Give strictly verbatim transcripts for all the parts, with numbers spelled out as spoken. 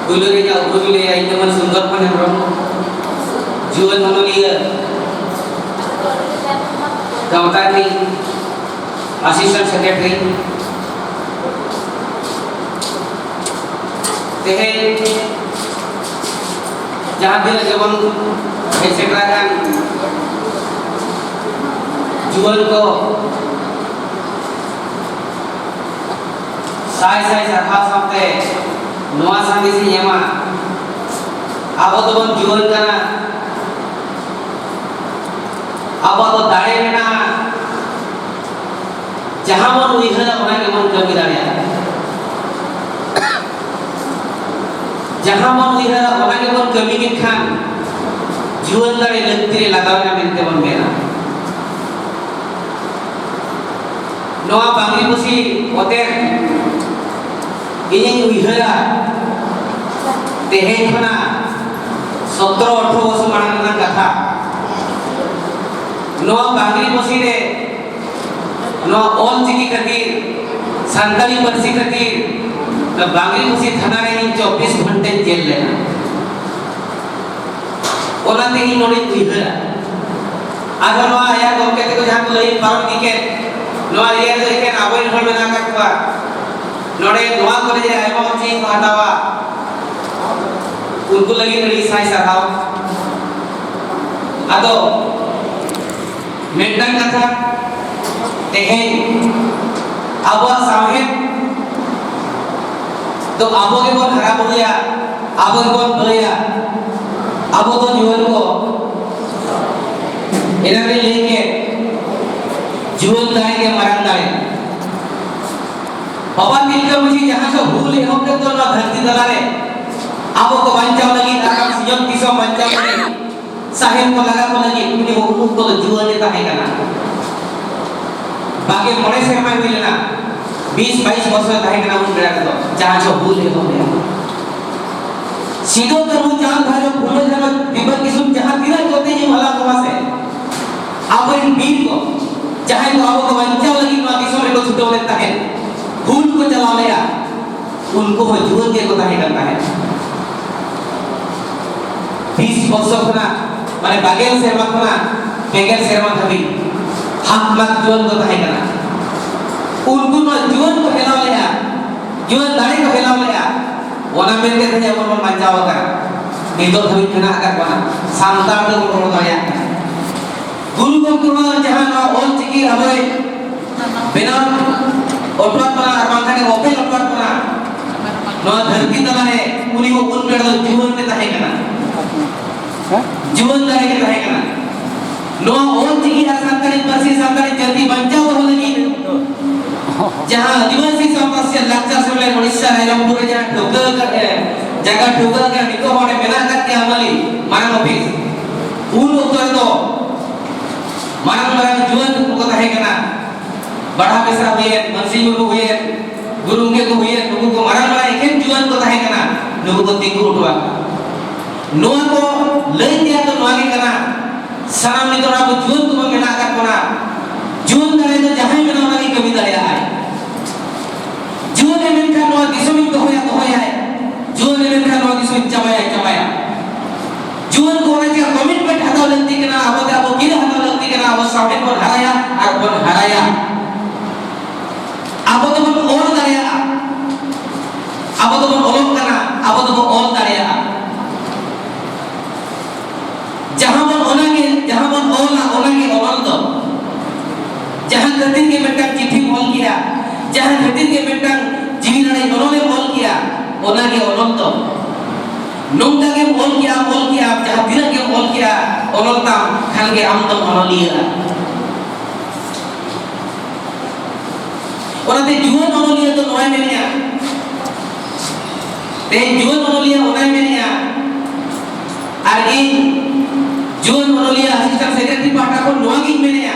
ᱯᱩᱭᱞᱩ ᱨᱮ ᱤᱧᱟᱹᱜ ᱩᱯᱨᱩᱢ ᱤᱧ ᱞᱟᱹᱭᱟ, ᱤᱧ ᱫᱚ ᱢᱟᱹᱱ ᱥᱩᱱᱫᱚᱨ ᱠᱷᱚᱱ ᱦᱮᱢᱵᱨᱚᱢ, ᱡᱩᱣᱟᱹᱱ ᱚᱱᱚᱞᱤᱭᱟᱹ ᱜᱟᱶᱛᱟ ᱨᱤᱱᱤᱡ assistant secretary᱾ ᱛᱮᱦᱮᱧ ᱡᱟᱦᱟᱸ ᱛᱤᱱᱟᱹᱜ ᱜᱮᱵᱚᱱ ᱦᱮᱡ ᱥᱮᱴᱮᱨ ᱟᱠᱟᱱ ᱡᱩᱣᱟᱹᱱ ᱠᱚ, ᱥᱟᱭ ᱥᱟᱭ ᱥᱟᱨᱦᱟᱣ ᱥᱟᱶᱛᱮ ᱱᱚᱣᱟ ᱥᱟᱸᱫᱮᱥ ᱤᱧ ᱮᱢᱟ, ᱟᱵᱚ ᱫᱚᱵᱚᱱ ᱡᱩᱣᱟᱹᱱ ᱠᱟᱱᱟ, ᱟᱵᱚᱣᱟᱜ ᱫᱚ ᱫᱟᱲᱮ ᱢᱮᱱᱟᱜᱼᱟ, ᱡᱟᱦᱟᱸ ᱵᱚᱱ ᱩᱭᱦᱟᱹᱨᱟ ᱚᱱᱟ ᱜᱮᱵᱚᱱ ᱠᱟᱹᱢᱤ ᱫᱟᱲᱮᱭᱟᱜᱼᱟ᱾ ᱡᱟᱦᱟᱸ ᱵᱚᱱ ᱩᱭᱦᱟᱹᱨᱟ ᱚᱱᱟ ᱜᱮᱵᱚᱱ ᱠᱟᱹᱢᱤ ᱠᱮᱫ ᱠᱷᱟᱱ ᱡᱩᱣᱟᱹᱱ ᱫᱟᱲᱮ ᱞᱟᱹᱠᱛᱤ ᱨᱮ ᱞᱟᱜᱟᱣ ᱮᱱᱟ ᱢᱮᱱᱛᱮ ᱵᱚᱱ ᱢᱮᱱᱟ᱾ ᱱᱚᱣᱟ ᱵᱟᱝᱜᱽᱨᱤ ᱯᱚᱥᱤ ᱚᱛᱮᱛ ᱤᱧᱤᱧ ᱩᱭᱦᱟᱹᱨᱟ, ᱛᱮᱦᱮᱧ ᱠᱷᱚᱱᱟᱜ ᱥᱚᱛᱨᱚ ᱟᱴᱷᱨᱚ ᱵᱚᱪᱷᱚᱨ ᱢᱟᱲᱟᱝ ᱨᱮᱱᱟᱜ ᱠᱟᱛᱷᱟ᱾ ᱱᱚᱣᱟ ᱵᱟᱝᱜᱽᱨᱤ ᱯᱚᱥᱤ ᱨᱮ, ᱱᱚᱣᱟ ᱚᱞ ᱪᱤᱠᱤ ᱠᱷᱟᱹᱛᱤᱨ, ᱥᱟᱱᱛᱟᱲᱤ ᱯᱟᱹᱨᱥᱤ ᱠᱷᱟᱹᱛᱤᱨ ᱱᱚᱣᱟ ᱵᱟᱝᱜᱽᱨᱤ ᱯᱚᱥᱤ ᱛᱷᱟᱱᱟ ᱨᱮ ᱤᱧ ᱪᱚᱵᱵᱤᱥ ᱜᱷᱚᱱᱴᱟᱧ ᱡᱮᱞ ᱞᱮᱱᱟ᱾ ᱚᱱᱟᱛᱮ ᱤᱧ ᱱᱚᱰᱮᱧ ᱩᱭᱦᱟᱹᱨᱟ᱾ ᱟᱨᱦᱚᱸ ᱱᱚᱣᱟ ᱟᱭᱟᱨ ᱜᱚᱢᱠᱮ ᱛᱟᱠᱚ ᱡᱟᱦᱟᱸ ᱠᱚ ᱞᱟᱹᱭ ᱯᱟᱨᱚᱢ ᱠᱮᱫ, ᱱᱚᱣᱟ ᱮᱨᱤᱭᱟ ᱨᱮᱫᱚ ᱮᱠᱮᱱ ᱟᱵᱚᱨᱮᱱ ᱦᱚᱲ ᱢᱮᱱᱟᱜ ᱟᱠᱟᱫ ᱠᱚᱣᱟ᱾ ᱱᱚᱰᱮ ᱱᱚᱣᱟ ᱠᱚᱞᱮᱡᱽ ᱨᱮ ᱟᱭᱢᱟ ᱦᱚᱲ ᱪᱮᱫ ᱠᱚ ᱦᱟᱛᱟᱣᱟ, ᱩᱱᱠᱩ ᱞᱟᱹᱜᱤᱫ ᱟᱹᱰᱤ ᱥᱟᱭ ᱥᱟᱨᱦᱟᱣ᱾ ᱟᱫᱚ ᱢᱤᱫᱴᱟᱝ ᱠᱟᱛᱷᱟ, ᱛᱮᱦᱮᱧ ᱟᱵᱚᱣᱟᱜ ᱥᱟᱶᱦᱮᱫ ᱫᱚ ᱟᱵᱚ ᱜᱮᱵᱚᱱ ᱦᱟᱨᱟ ᱵᱩᱨᱩᱭᱟ, ᱟᱵᱚ ᱜᱮᱵᱚᱱ ᱵᱟᱹᱭᱟ, ᱟᱵᱚ ᱫᱚ ᱡᱩᱣᱟᱹᱱ ᱠᱚ᱾ ᱮᱱᱟᱝ ᱨᱮ ᱞᱟᱹᱭ ᱠᱮᱫ, ᱡᱩᱣᱟᱹᱱ ᱫᱟᱲᱮ ᱜᱮ ᱢᱟᱨᱟᱝ ᱫᱟᱲᱮ᱾ ᱵᱟᱵᱟ ᱛᱤᱞᱠᱟᱹ ᱢᱟᱹᱡᱷᱤ ᱡᱟᱦᱟᱸ ᱠᱚ ᱦᱩᱞ ᱮᱦᱚᱵ ᱞᱮᱫ ᱫᱚ ᱱᱚᱣᱟ ᱫᱷᱟᱹᱨᱛᱤ ᱛᱟᱞᱟ ᱨᱮ, ᱟᱵᱚ ᱠᱚ ᱵᱟᱧᱪᱟᱣ ᱞᱟᱹᱜᱤᱫ, ᱟᱜᱟᱢ ᱥᱤᱧᱚᱛ ᱫᱤᱥᱚᱢ ᱵᱟᱧᱪᱟᱣ ᱞᱟᱹᱜᱤᱫ, ᱥᱟᱦᱮᱵ ᱠᱚ ᱞᱟᱜᱟ ᱠᱚ ᱞᱟᱹᱜᱤᱫ, ᱩᱱᱤ ᱩᱱ ᱚᱠᱛᱚ ᱫᱚ ᱡᱩᱣᱟᱹᱱ ᱮ ᱛᱟᱦᱮᱸ ᱠᱟᱱᱟ᱾ ᱵᱟᱜᱮ ᱢᱚᱬᱮ ᱥᱮᱨᱢᱟ ᱦᱩᱭ ᱞᱮᱱᱟ, ᱵᱤᱥ ᱵᱟᱭᱤᱥ ᱵᱚᱪᱷᱚᱨ ᱛᱟᱦᱮᱸ ᱠᱟᱱᱟ ᱩᱱ ᱵᱮᱲᱟ ᱨᱮᱫᱚ, ᱡᱟᱦᱟᱸ ᱡᱚ ᱦᱩᱞ ᱮᱦᱚᱵ ᱞᱮᱱᱟ᱾ ᱥᱤᱫᱩ ᱠᱟᱹᱱᱦᱩ ᱪᱟᱸᱫ ᱵᱷᱟᱭᱨᱚ ᱯᱷᱩᱞᱳ ᱡᱷᱟᱱᱚ ᱛᱤᱞᱠᱟᱹ ᱠᱤᱥᱩᱱ ᱡᱟᱦᱟᱸ ᱛᱤᱱᱟᱹᱜ ᱡᱚᱛᱮ ᱧᱩ ᱦᱟᱞᱟ ᱠᱚᱣᱟ ᱥᱮ, ᱟᱵᱚᱨᱮᱱ ᱵᱤᱨ ᱠᱚ, ᱡᱟᱦᱟᱸᱭ ᱠᱚ ᱟᱵᱚ ᱠᱚ ᱵᱟᱧᱪᱟᱣ ᱞᱟᱹᱜᱤᱫ ᱱᱚᱣᱟ ᱫᱤᱥᱚᱢ ᱨᱮᱠᱚ ᱪᱷᱩᱴᱟᱹᱣ ᱞᱮᱱ ᱛᱟᱦᱮᱸᱫ, ᱦᱩᱞ ᱠᱚ ᱪᱟᱞᱟᱣ ᱞᱮᱜᱼᱟ, ᱩᱱᱠᱩ ᱦᱚᱸ ᱡᱩᱣᱟᱹᱱ ᱜᱮᱠᱚ ᱛᱟᱦᱮᱸ ᱠᱟᱱ ᱛᱟᱦᱮᱸᱫ᱾ ᱵᱤᱥ ᱵᱚᱪᱷᱚᱨ ᱠᱷᱚᱱᱟᱜ, ᱢᱟᱱᱮ ᱵᱟᱜᱮᱞ ᱥᱮᱨᱢᱟ ᱠᱷᱚᱱᱟᱜ ᱯᱮᱜᱮᱞ ᱥᱮᱨᱢᱟ ᱫᱷᱟᱹᱵᱤᱡ ᱦᱟᱠ ᱢᱟᱠ ᱡᱩᱣᱟᱹᱱ ᱠᱚ ᱛᱟᱦᱮᱸ ᱠᱟᱱᱟ᱾ ᱩᱱᱠᱩ ᱱᱚᱣᱟ ᱡᱩᱣᱟᱹᱱ ᱠᱚ ᱦᱮᱞᱟᱣ ᱞᱮᱫᱼᱟ, ᱡᱩᱣᱟᱹᱱ ᱫᱟᱲᱮ ᱠᱚ ᱦᱮᱞᱟᱣ ᱞᱮᱫᱼᱟ, ᱚᱱᱟ ᱢᱮᱱᱛᱮ ᱛᱮᱦᱮᱧ ᱟᱵᱚ ᱵᱚᱱ ᱵᱟᱧᱪᱟᱣ ᱟᱠᱟᱱᱟ᱾ ᱱᱤᱛᱚᱜ ᱫᱷᱟᱹᱵᱤᱡ ᱢᱮᱱᱟᱜ ᱟᱠᱟᱫ ᱵᱚᱱᱟ, ᱥᱟᱱᱛᱟᱲ ᱛᱮᱵᱚᱱ ᱨᱚᱲ ᱫᱟᱲᱮᱭᱟᱜ ᱠᱟᱱᱟ᱾ ᱜᱩᱨᱩ ᱜᱚᱢᱠᱮ ᱦᱚᱸ ᱡᱟᱦᱟᱸ ᱱᱚᱣᱟ ᱚᱞ ᱪᱤᱠᱤ ᱟᱵᱚᱭ ᱵᱮᱱᱟᱣ ᱦᱚᱴᱚᱣᱟᱫ ᱵᱚᱱᱟ ᱟᱨ ᱵᱟᱝᱠᱷᱟᱱ ᱮ ᱚᱯᱮᱞ ᱦᱚᱴᱚᱣᱟᱫ ᱵᱚᱱᱟ ᱱᱚᱣᱟ ᱫᱷᱟᱹᱨᱛᱤ ᱛᱟᱞᱟᱨᱮ, ᱩᱱᱤ ᱦᱚᱸ ᱩᱱ ᱵᱮᱲᱟ ᱫᱚ ᱡᱩᱣᱟᱹᱱ ᱜᱮ ᱛᱟᱦᱮᱸ ᱠᱟᱱᱟ᱾ ᱡᱩᱣᱟᱹᱱ ᱫᱟᱲᱮ ᱜᱮ ᱛᱟᱦᱮᱸ ᱠᱟᱱᱟ᱾ ᱱᱚᱣᱟ ᱚᱞ ᱪᱤᱠᱤ ᱟᱨ ᱥᱟᱱᱛᱟᱲᱤ ᱯᱟᱹᱨᱥᱤ, ᱥᱟᱱᱛᱟᱲᱤ ᱡᱟᱹᱛᱤ ᱵᱟᱧᱪᱟᱣ ᱫᱚᱦᱚ ᱞᱟᱹᱜᱤᱫ ᱡᱟᱦᱟᱸ ᱟᱹᱫᱤᱵᱟᱹᱥᱤ ᱥᱟᱶᱛᱟ ᱥᱮ ᱞᱟᱠᱪᱟᱨ ᱥᱮᱢᱞᱮᱫ ᱩᱲᱤᱥᱥᱟ ᱨᱟᱭᱨᱚᱝᱯᱩᱨ ᱨᱮ ᱡᱟᱦᱟᱸ ᱴᱷᱟᱹᱣᱠᱟᱹ ᱟᱠᱟᱫ, ᱮ, ᱡᱟᱭᱜᱟ ᱴᱷᱟᱹᱣᱠᱟᱹ ᱟᱠᱟᱱ, ᱱᱤᱛᱚᱜ ᱦᱚᱸ ᱚᱸᱰᱮ ᱢᱮᱱᱟᱜ ᱟᱠᱟᱫ ᱜᱮᱭᱟ ᱟᱢᱟᱞᱤ ᱢᱟᱨᱟᱝ ᱚᱯᱷᱤᱥ᱾ ᱩᱱ ᱚᱠᱛᱚ ᱨᱮᱫᱚ ᱢᱟᱨᱟᱝ ᱢᱟᱨᱟᱝ ᱡᱩᱣᱟᱹᱱ ᱠᱚ ᱛᱟᱦᱮᱸ ᱠᱟᱱᱟ᱾ ᱵᱟᱲᱦᱟ ᱵᱮᱥᱨᱟ ᱦᱩᱭᱮᱱ, ᱢᱟᱹᱱᱥᱤ ᱢᱩᱨᱢᱩ ᱦᱩᱭᱮᱱ, ᱜᱩᱨᱩ ᱜᱚᱢᱠᱮ ᱠᱚ ᱦᱩᱭᱮᱱ, ᱱᱩᱠᱩ ᱠᱚ ᱢᱟᱨᱟᱝ ᱢᱟᱨᱟᱝ ᱮᱠᱷᱮᱱ ᱡᱩᱣᱟᱹᱱ ᱠᱚ ᱛᱟᱦᱮᱸ ᱠᱟᱱᱟ᱾ ᱱᱩᱠᱩ ᱠᱚ ᱛᱤᱸᱜᱩ ᱦᱚᱴᱚ ᱟᱠᱟᱫᱟ᱾ ᱱᱚᱣᱟ ᱠᱚ ᱞᱟᱹᱭ ᱛᱮᱭᱟᱜ ᱫᱚ ᱱᱚᱣᱟ ᱜᱮ ᱠᱟᱱᱟ, ᱥᱟᱱᱟᱢ ᱱᱤᱛᱚᱜ ᱟᱵᱚ ᱡᱩᱣᱟᱹᱱ ᱠᱚᱵᱚᱱ ᱢᱮᱱᱟᱜ ᱟᱠᱟᱫ ᱵᱚᱱᱟ, ᱡᱩᱣᱟᱹᱱ ᱫᱟᱲᱮ ᱫᱚ ᱡᱟᱦᱟᱸᱭ ᱢᱮᱱᱟ ᱚᱱᱟ ᱜᱮ ᱠᱟᱹᱢᱤ ᱫᱟᱲᱮᱭᱟᱜᱼᱟᱭ᱾ ᱡᱩᱣᱟᱹᱱᱮ ᱢᱮᱱᱠᱷᱟᱱ ᱱᱚᱣᱟ ᱫᱤᱥᱚᱢᱤᱧ ᱫᱚᱦᱚᱭᱟ, ᱫᱚᱦᱚᱭᱟᱭ᱾ ᱡᱩᱣᱟᱹᱱᱮ ᱢᱮᱱᱠᱷᱟᱱ ᱱᱚᱣᱟ ᱫᱤᱥᱚᱢᱤᱧ ᱪᱟᱵᱟᱭᱟ, ᱪᱟᱵᱟᱭᱟ᱾ ᱡᱩᱣᱟᱹᱱ ᱠᱚ ᱚᱱᱟ ᱪᱮᱫ commitment ᱦᱟᱛᱟᱣ ᱞᱟᱹᱠᱛᱤ ᱠᱟᱱᱟ, ᱟᱵᱚ ᱛᱮ ᱟᱵᱚ ᱜᱤᱨᱟᱹ ᱦᱟᱛᱟᱣ ᱞᱟᱹᱠᱛᱤ ᱠᱟᱱᱟ, ᱟᱵᱚ ᱥᱟᱶᱦᱮᱫ ᱵᱚᱱ ᱦᱟᱨᱟᱭᱟ ᱟᱨ ᱵᱚᱱ ᱦᱟᱨᱟᱭᱟ᱾ ᱟᱵᱚ ᱫᱚᱵᱚᱱ ᱚᱞ ᱫᱟᱲᱮᱭᱟᱜᱼᱟ, ᱟᱵᱚ ᱫᱚᱵᱚᱱ ᱚᱞᱚᱜ ᱠᱟᱱᱟ, ᱟᱵᱚ ᱫᱚᱵᱚᱱ ᱚᱞ ᱫᱟᱲᱮᱭᱟᱜᱼᱟ᱾ ᱡᱟᱦᱟᱸ ᱵᱚᱱ ᱚᱱᱟᱜᱮ, ᱡᱟᱦᱟᱸ ᱵᱚᱱ ᱚᱞᱟ ᱚᱱᱟᱜᱮ ᱚᱱᱚᱞ ᱫᱚ᱾ ᱡᱟᱦᱟᱸ ᱠᱷᱟᱹᱛᱤᱨ ᱜᱮ ᱢᱤᱫᱴᱟᱝ ᱪᱤᱴᱷᱤᱢ ᱚᱞ ᱠᱮᱜᱼᱟ, ᱡᱟᱦᱟᱸ ᱠᱷᱟᱹᱛᱤᱨ ᱜᱮ ᱢᱤᱫᱴᱟᱝ ᱡᱤᱣᱤ ᱨᱟᱲᱮᱡ ᱚᱱᱚᱞᱮᱢ ᱚᱞ ᱠᱮᱜᱼᱟ, ᱚᱱᱟᱜᱮ ᱚᱱᱚᱞ ᱫᱚ᱾ ᱱᱚᱝᱠᱟ ᱜᱮᱢ ᱚᱞ ᱠᱮᱜᱼᱟ, ᱚᱞ ᱠᱮᱜᱼᱟ, ᱡᱟᱦᱟᱸ ᱛᱤᱱᱟᱹᱜ ᱜᱮᱢ ᱚᱞ ᱠᱮᱜᱼᱟ, ᱚᱱᱚᱞ ᱛᱟᱢ, ᱠᱷᱟᱱ ᱜᱮ ᱟᱢ ᱫᱚᱢ ᱚᱱᱚᱞᱤᱭᱟᱹᱜᱼᱟ᱾ ᱚᱱᱟᱛᱮ ᱡᱩᱣᱟᱹᱱ ᱚᱱᱚᱞᱤᱭᱟᱹ ᱫᱚ ᱱᱚᱣᱟᱭ ᱢᱮᱱᱮᱜᱼᱟ, ᱛᱮᱦᱮᱧ ᱡᱩᱣᱟᱹᱱ ᱚᱱᱚᱞᱤᱭᱟᱹ ᱚᱱᱟᱭ ᱢᱮᱱᱮᱜᱼᱟ, ᱟᱨ ᱤᱧ ᱡᱩᱣᱟᱹᱱ ᱚᱱᱚᱞᱤᱭᱟᱹ assistant secretary ᱯᱟᱦᱴᱟ ᱠᱷᱚᱱ ᱱᱚᱣᱟ ᱜᱤᱧ ᱢᱮᱱᱮᱜᱼᱟ,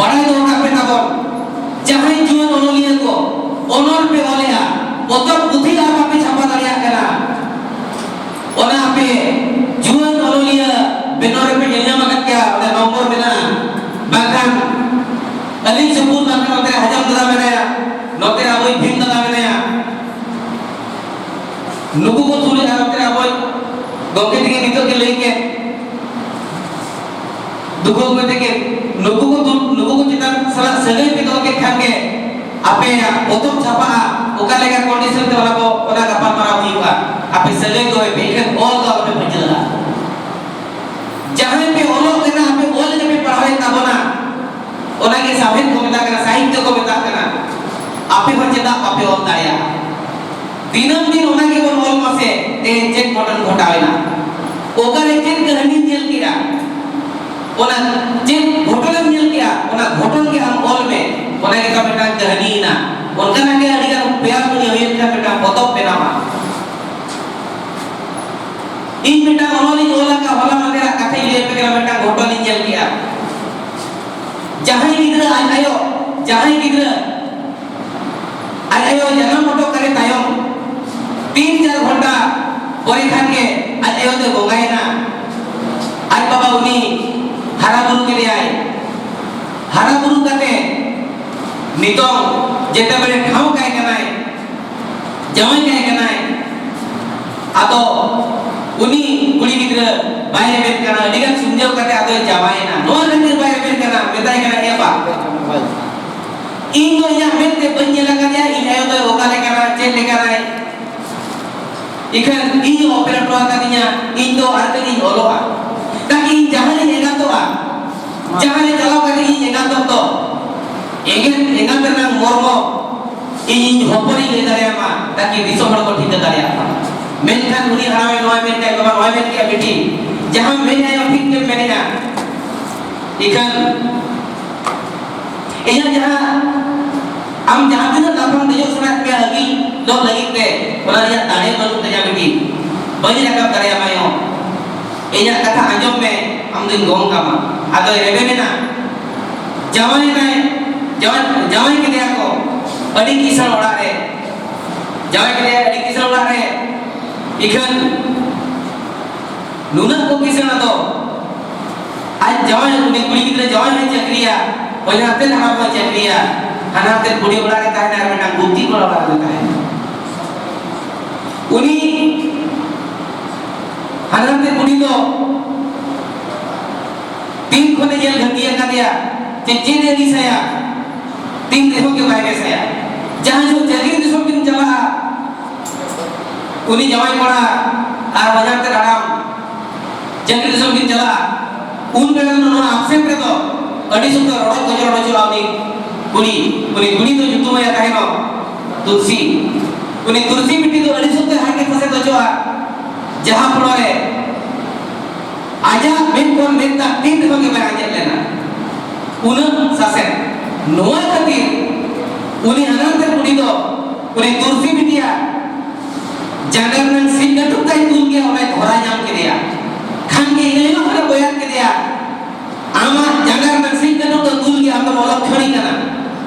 ᱵᱟᱲᱟᱭ ᱫᱚᱦᱚ ᱠᱟᱜ ᱯᱮ ᱛᱟᱵᱚᱱ, ᱡᱟᱦᱟᱸᱭ ᱡᱩᱣᱟᱹᱱ ᱚᱱᱚᱞᱤᱭᱟᱹ ᱠᱚ ᱚᱱᱚᱞ ᱯᱮ ᱚᱞᱮᱜᱼᱟ, ᱯᱚᱛᱚᱵ ᱯᱩᱛᱷᱤ ᱟᱨ ᱵᱟᱯᱮ ᱪᱷᱟᱯᱟ ᱫᱟᱲᱮᱭᱟᱜ ᱠᱟᱱᱟ, ᱚᱱᱟ ᱟᱯᱮ ᱡᱩᱣᱟᱹᱱ ᱚᱱᱚᱞᱤᱭᱟᱹ ᱵᱮᱱᱟᱣ ᱨᱮᱯᱮ ᱧᱮᱞ ᱧᱟᱢ ᱟᱠᱟᱫ ᱜᱮᱭᱟ, ᱚᱸᱰᱮ ᱱᱚᱢᱵᱚᱨ ᱢᱮᱱᱟᱜᱼᱟ᱾ ᱵᱟᱝᱠᱷᱟᱱ ᱟᱹᱞᱤᱧ ᱥᱩᱯᱩᱨ, ᱵᱟᱝᱠᱷᱟᱱ ᱱᱚᱛᱮ ᱨᱮ ᱦᱟᱡᱟᱢ ᱫᱟᱫᱟ ᱢᱮᱱᱟᱭᱟ, ᱱᱚᱛᱮ ᱨᱮ ᱟᱵᱚᱭᱤᱡ ᱵᱷᱤᱢ ᱫᱟᱫᱟ ᱢᱮᱱᱟᱭᱟ, ᱱᱩᱠᱩ ᱠᱚ ᱛᱩᱞᱩᱡ ᱟᱨ ᱱᱚᱛᱮ ᱨᱮ ᱟᱵᱚᱭᱤᱡ ᱜᱚᱢᱠᱮ ᱛᱤᱠᱤᱱ ᱱᱤᱛᱚᱜ ᱜᱮ ᱞᱟᱹᱭ ᱠᱮᱫ, ᱫᱩᱠᱷᱩ ᱜᱚᱢᱠᱮ ᱛᱤᱠᱤᱱ, ᱱᱩᱠᱩ ᱠᱚ ᱫᱩ-, ᱱᱩᱠᱩ ᱠᱚ ᱪᱮᱛᱟᱱ ᱥᱟᱞᱟᱜ ᱥᱟᱹᱜᱟᱹᱭ ᱯᱮ ᱫᱚᱦᱚ ᱠᱮᱫ ᱠᱷᱟᱱ ᱜᱮ ᱟᱯᱮᱭᱟᱜ ᱯᱚᱛᱚᱵ ᱪᱷᱟᱯᱟᱜᱼᱟ, ᱚᱠᱟ ᱞᱮᱠᱟ condition ᱛᱮ ᱚᱱᱟ ᱠᱚ, ᱚᱱᱟ ᱜᱟᱯᱟᱞᱢᱟᱨᱟᱣ ᱦᱩᱭᱩᱜᱼᱟ᱾ ᱟᱯᱮ ᱥᱟᱹᱜᱟᱹᱭ ᱫᱚᱦᱚᱭ ᱯᱮ, ᱮᱱᱠᱷᱟᱱ ᱚᱞ ᱫᱚ ᱟᱞᱚᱯᱮ ᱯᱟᱹᱪᱷᱞᱟᱹᱜᱼᱟ᱾ ᱡᱟᱦᱟᱸᱭ ᱯᱮ ᱚᱞᱚᱜ ᱠᱟᱱᱟ, ᱟᱯᱮ ᱚᱞ ᱜᱮᱯᱮ ᱯᱟᱲᱦᱟᱣᱮᱫ ᱛᱟᱵᱚᱱᱟ, ᱚᱱᱟᱜᱮ ᱥᱟᱶᱦᱮᱫ ᱠᱚ ᱢᱮᱛᱟᱜ ᱠᱟᱱᱟ, ᱥᱟᱦᱤᱛᱭᱚ ᱠᱚ ᱢᱮᱛᱟᱜ ᱠᱟᱱᱟ᱾ ᱟᱯᱮ ᱦᱚᱸ ᱪᱮᱫᱟᱜ ᱵᱟᱯᱮ ᱚᱞ ᱫᱟᱲᱮᱭᱟᱜᱼᱟ? ᱫᱤᱱᱟᱹᱢ ᱫᱤᱱ ᱚᱱᱟ ᱜᱮᱵᱚᱱ ᱚᱞ ᱢᱟᱥᱮ, ᱛᱮᱦᱮᱧ ᱪᱮᱫ ᱜᱷᱚᱴᱚᱱ ᱜᱷᱚᱴᱟᱣᱮᱱᱟ, ᱚᱠᱟᱨᱮ ᱪᱮᱫ ᱠᱟᱹᱦᱱᱤᱢ ᱧᱮᱞ ᱠᱮᱫᱟ, ᱚᱱᱟ ᱪᱮᱫ ᱜᱷᱚᱴᱚᱱᱮᱢ ᱧᱮᱞ ᱠᱮᱫᱟ, ᱚᱱᱟ ᱜᱷᱚᱴᱚᱱ ᱜᱮ ᱟᱢ ᱚᱞ ᱢᱮ, ᱚᱱᱟ ᱜᱮ ᱛᱟᱢ ᱢᱤᱫᱴᱟᱝ ᱠᱟᱹᱦᱱᱤᱭᱮᱱᱟ᱾ ᱚᱱᱠᱟᱱᱟᱜ ᱜᱮ ᱟᱹᱰᱤ ᱜᱟᱱ ᱯᱮᱭᱟ ᱯᱩᱱᱭᱟᱹ ᱦᱩᱭᱮᱱ ᱠᱷᱟᱱ ᱢᱤᱫᱴᱟᱝ ᱯᱚᱛᱚᱵ ᱵᱮᱱᱟᱣᱟ᱾ ᱤᱧ ᱢᱤᱫᱴᱟᱝ ᱚᱱᱚᱞᱤᱧ ᱚᱞ ᱟᱠᱟᱫ, ᱦᱚᱞᱟ ᱢᱟᱫᱷᱮᱨᱟᱜ ᱠᱟᱛᱷᱟᱧ ᱞᱟᱹᱭ ᱟᱯᱮ ᱠᱟᱱᱟ, ᱢᱤᱫᱴᱟᱝ ᱜᱷᱚᱴᱚᱱᱤᱧ ᱧᱮᱞ ᱠᱮᱫᱟ᱾ ᱡᱟᱦᱟᱸᱭ ᱜᱤᱫᱽᱨᱟᱹ ᱟᱡ ᱟᱭᱳ, ᱡᱟᱦᱟᱸᱭ ᱜᱤᱫᱽᱨᱟᱹ ᱟᱡ ᱟᱭᱳ ᱡᱟᱱᱟᱢ ᱦᱚᱴᱚ ᱠᱟᱫᱮ ᱛᱟᱭᱚᱢ ᱛᱤᱱ ᱪᱟᱨ ᱜᱷᱚᱱᱴᱟ ᱯᱚᱨᱮ ᱠᱷᱟᱱ ᱜᱮ ᱟᱡ ᱟᱭᱳ ᱫᱚᱭ ᱵᱚᱸᱜᱟᱭᱮᱱᱟ᱾ ᱟᱡ ᱵᱟᱵᱟ ᱩᱱᱤ ᱦᱟᱨᱟ ᱵᱩᱨᱩ ᱠᱮᱫᱮᱭᱟᱭ᱾ ᱦᱟᱨᱟ ᱵᱩᱨᱩ ᱠᱟᱛᱮ ᱱᱤᱛᱚᱝ ᱡᱮᱛᱮ ᱵᱮᱲᱮ ᱴᱷᱟᱶ ᱠᱟᱭ ᱠᱟᱱᱟᱭ, ᱡᱟᱶᱟᱭ ᱠᱟᱭ ᱠᱟᱱᱟᱭ, ᱟᱫᱚ ᱩᱱᱤ ᱠᱩᱲᱤ ᱜᱤᱫᱽᱨᱟᱹ ᱵᱟᱭ ᱨᱮᱵᱮᱱ ᱠᱟᱱᱟ, ᱟᱹᱰᱤ ᱜᱟᱱ ᱥᱩᱢᱡᱷᱟᱹᱣ ᱠᱟᱛᱮ ᱟᱫᱚᱭ ᱡᱟᱶᱟᱭᱮᱱᱟ᱾ ᱱᱚᱣᱟ ᱠᱷᱟᱹᱛᱤᱨ ᱵᱟᱭ ᱨᱮᱵᱮᱱ ᱠᱟᱱᱟ, ᱢᱮᱛᱟᱭ ᱠᱟᱱᱟ, "ᱮ ᱵᱟ, ᱤᱧ ᱫᱚ ᱤᱧᱟᱹᱜ ᱢᱮᱫ ᱛᱮ ᱵᱟᱹᱧ ᱧᱮᱞ ᱟᱠᱟᱫᱮᱭᱟ, ᱤᱧ ᱟᱭᱳ ᱫᱚᱭ ᱚᱠᱟ ᱞᱮᱠᱟᱱᱟ, ᱪᱮᱫ ᱞᱮᱠᱟᱱᱟᱭ, ᱤᱠᱷᱟᱹᱱ ᱤᱧ ᱦᱚᱸ ᱚᱯᱮ ᱦᱚᱴᱚ ᱟᱠᱟᱫᱤᱧᱟ, ᱤᱧ ᱫᱚ ᱟᱨ ᱠᱟᱹᱡ ᱤᱧ ᱚᱞᱚᱜᱼᱟ, ᱛᱟᱠᱤ ᱤᱧ ᱡᱟᱦᱟᱸ ᱨᱤᱧ ᱮᱸᱜᱟᱛᱚᱜᱼᱟ, ᱡᱟᱦᱟᱸ ᱨᱮ ᱪᱟᱞᱟᱣ ᱠᱟᱛᱮ ᱤᱧ ᱮᱸᱜᱟᱛᱚᱜ ᱫᱚ, ᱮᱸᱜᱟᱛ, ᱮᱸᱜᱟᱛ ᱨᱮᱱᱟᱜ ᱢᱚᱨᱢᱚ ᱤᱧ ᱤᱧ ᱦᱚᱯᱚᱱᱤᱧ ᱞᱟᱹᱭ ᱫᱟᱲᱮᱭᱟᱢᱟ, ᱛᱟᱠᱤ ᱫᱤᱥᱚᱢ ᱦᱚᱲ ᱠᱚ ᱴᱷᱤᱠᱟᱹ ᱫᱟᱲᱮᱭᱟᱜ ᱢᱟ᱾" ᱢᱮᱱᱠᱷᱟᱱ ᱩᱱᱤ ᱦᱟᱲᱟᱢᱮ ᱱᱚᱣᱟᱭ ᱢᱮᱱ ᱠᱮᱫᱟ, "ᱵᱟᱵᱟ, ᱱᱚᱣᱟᱭ ᱢᱮᱱ ᱠᱮᱫᱟ ᱵᱤᱴᱤ, ᱡᱟᱦᱟᱸᱢ ᱢᱮᱱᱮᱫᱼᱟ ᱴᱷᱤᱠ ᱜᱮᱢ ᱢᱮᱱᱮᱫᱼᱟ, ᱤᱠᱷᱟᱹᱱ ᱤᱧᱟᱹᱜ ᱡᱟᱦᱟᱸ, ᱟᱢ ᱡᱟᱦᱟᱸ ᱛᱤᱱᱟᱹᱜ ᱞᱟᱯᱷᱟᱝ ᱫᱮᱡᱚᱜ ᱥᱟᱱᱟᱭᱮᱫ ᱢᱮᱭᱟ ᱟᱹᱜᱤᱞ ᱫᱚ ᱞᱟᱹᱜᱤᱫ ᱛᱮ, ᱚᱱᱟ ᱨᱮᱭᱟᱜ ᱫᱟᱲᱮ ᱵᱟᱹᱱᱩᱜ ᱛᱤᱧᱟ ᱵᱤᱴᱤ, ᱵᱟᱹᱧ ᱨᱟᱠᱟᱵ ᱫᱟᱲᱮᱭᱟᱢᱟ ᱭᱳ᱾ ᱤᱧᱟᱹᱜ ᱠᱟᱛᱷᱟ ᱟᱸᱡᱚᱢ ᱢᱮ, ᱟᱢ ᱫᱚᱧ ᱜᱚᱝ ᱠᱟᱢᱟ᱾" ᱟᱫᱚᱭ ᱨᱮᱵᱮᱱ ᱮᱱᱟ᱾ ᱡᱟᱶᱟᱭ ᱮᱱᱟᱭ, ᱡᱟᱶᱟᱭ, ᱡᱟᱶᱟᱭ ᱠᱮᱫᱮᱭᱟ ᱠᱚ ᱟᱹᱰᱤ ᱠᱤᱥᱟᱹᱬ ᱚᱲᱟᱜ ᱨᱮ, ᱡᱟᱶᱟᱭ ᱠᱮᱫᱮᱭᱟ ᱟᱹᱰᱤ ᱠᱤᱥᱟᱹᱬ ᱚᱲᱟᱜ ᱨᱮ᱾ ᱤᱠᱷᱟᱹᱱ ᱱᱩᱱᱟᱹᱜ ᱠᱚ ᱠᱤᱥᱟᱹᱬ ᱟᱫᱚ, ᱟᱡ ᱡᱟᱶᱟᱭ, ᱩᱱᱤ ᱠᱩᱲᱤ ᱜᱤᱫᱽᱨᱟᱹ ᱡᱟᱶᱟᱭ ᱦᱚᱸᱭ ᱪᱟᱹᱠᱨᱤᱭᱟ, ᱦᱚᱧᱦᱟᱨ ᱛᱮᱫ ᱦᱟᱲᱟᱢ ᱦᱚᱸᱭ ᱪᱟᱹᱠᱨᱤᱭᱟ, ᱦᱟᱱᱦᱟᱨ ᱛᱮᱫ ᱵᱩᱰᱷᱤ ᱚᱲᱟᱜ ᱨᱮ ᱛᱟᱦᱮᱱᱟ ᱟᱨ ᱢᱤᱫᱴᱟᱝ ᱜᱩᱛᱤ ᱠᱚᱲᱟ ᱚᱲᱟᱜ ᱨᱮ ᱛᱟᱦᱮᱱᱟ᱾ ᱩᱱᱤ ᱫᱚ ᱛᱤᱱ ᱠᱷᱚᱱᱮ ᱧᱮᱞ ᱵᱷᱟᱹᱜᱤ ᱟᱠᱟᱫᱮᱭᱟ ᱡᱮ ᱪᱮᱫ ᱮ ᱫᱤᱥᱟᱹᱭᱟ, ᱛᱤᱱ ᱨᱮᱦᱚᱸ ᱜᱮ ᱵᱟᱭ ᱫᱤᱥᱟᱹᱭᱟ᱾ ᱡᱟᱦᱟᱸ ᱡᱚᱠᱷᱚᱱ ᱡᱟᱹᱜᱤᱨ ᱫᱤᱥᱚᱢ ᱠᱤᱱ ᱪᱟᱞᱟᱜᱼᱟ, ᱩᱱᱤ ᱡᱟᱶᱟᱭ ᱠᱚᱲᱟ ᱟᱨ ᱵᱟᱡᱟᱨ ᱛᱮ ᱫᱟᱬᱟᱱ ᱡᱟᱹᱜᱤᱨ ᱫᱤᱥᱚᱢ ᱠᱤᱱ ᱪᱟᱞᱟᱜᱼᱟ, ᱩᱱ ᱵᱮᱲᱟ ᱫᱚ ᱱᱚᱣᱟ ᱟᱯᱥᱮᱱ ᱨᱮᱫᱚ ᱟᱹᱰᱤ ᱥᱚᱠᱛᱚ ᱨᱚᱲᱚ ᱠᱚᱪᱞᱚᱱ ᱦᱚᱪᱚᱜᱼᱟ ᱩᱱᱤ ᱠᱩᱲᱤ᱾ ᱩᱱᱤ ᱠᱩᱲᱤ ᱫᱚ ᱧᱩᱛᱩᱢ ᱟᱭᱟ ᱛᱟᱦᱮᱱᱚᱜ ᱛᱩᱞᱥᱤ᱾ ᱩᱱᱤ ᱛᱩᱞᱥᱤ ᱵᱤᱴᱤ ᱫᱚ ᱟᱹᱰᱤ ᱥᱚᱠᱛᱚ ᱦᱟᱨᱠᱮᱛ ᱥᱟᱥᱮᱛ ᱦᱚᱪᱚᱜᱼᱟ, ᱡᱟᱦᱟᱸ ᱯᱷᱚᱞᱚ ᱨᱮ ᱟᱡᱟᱜ ᱢᱮᱫ ᱠᱷᱚᱱ ᱢᱮᱫ ᱫᱟᱜ ᱛᱤᱱ ᱨᱮᱦᱚᱸ ᱜᱮ ᱵᱟᱭ ᱟᱸᱡᱮᱫ ᱞᱮᱱᱟ᱾ ᱩᱱᱟᱹᱜ ᱥᱟᱥᱮᱛ᱾ ᱱᱚᱣᱟ ᱠᱷᱟᱹᱛᱤᱨ ᱩᱱᱤ ᱟᱱᱟᱨ ᱛᱮ ᱠᱩᱲᱤ ᱫᱚ ᱩᱱᱤ ᱛᱩᱞᱥᱤ ᱵᱤᱴᱤᱭᱟᱜ ᱡᱟᱸᱜᱟ ᱨᱮᱱᱟᱜ ᱥᱤᱧ ᱠᱟᱹᱴᱩᱵ ᱛᱟᱭ ᱛᱩᱞ ᱜᱮᱭᱟ, ᱚᱱᱟᱭ ᱫᱷᱚᱨᱟ ᱧᱟᱢ ᱠᱮᱫᱮᱭᱟ᱾ ᱠᱷᱟᱱ ᱜᱮ ᱤᱱᱟᱹ ᱦᱤᱞᱳᱜ ᱠᱷᱚᱱᱮ ᱵᱚᱭᱟᱫ ᱠᱮᱫᱮᱭᱟ, "ᱟᱢᱟᱜ ᱡᱟᱸᱜᱟ ᱨᱮᱱᱟᱜ ᱥᱤᱧ ᱠᱟᱹᱴᱩᱵ ᱫᱚ ᱛᱩᱞ ᱜᱮᱭᱟ, ᱟᱢ ᱫᱚᱢ ᱚᱞᱚᱜ ᱪᱷᱚᱲᱤ ᱠᱟᱱᱟ᱾